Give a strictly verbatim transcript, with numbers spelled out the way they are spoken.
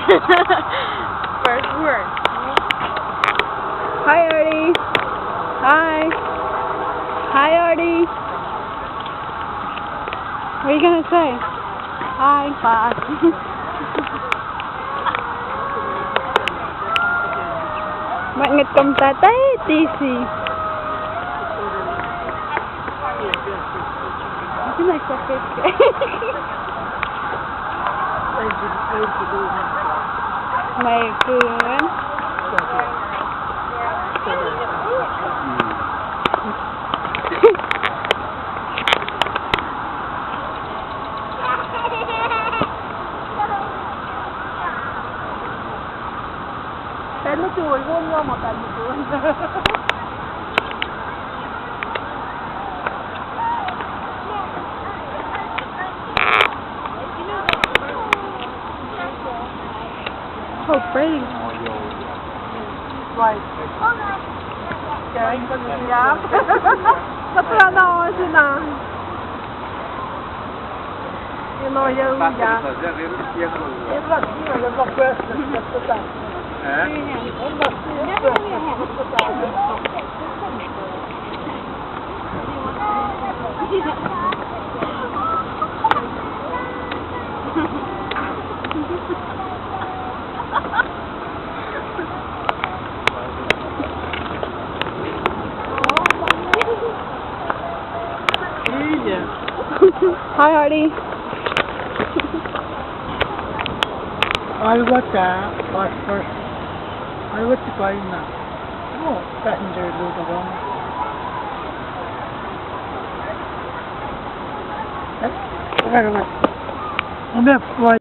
First word. Hi, Artie. Hi. Hi, Artie. What are you gonna say? Hi, Pa. Mwet ngwet kom tah, tah, tisi. This is my second. My good. Pacl nuh tun, kom nga ma pacl nuh tun. Oh, pretty. Right. Okay, yeah. That's what I know, isn't it? Hi, Artie. Alwata, pastor. Alwata paina. Oh, passenger load of. Eh? Where was?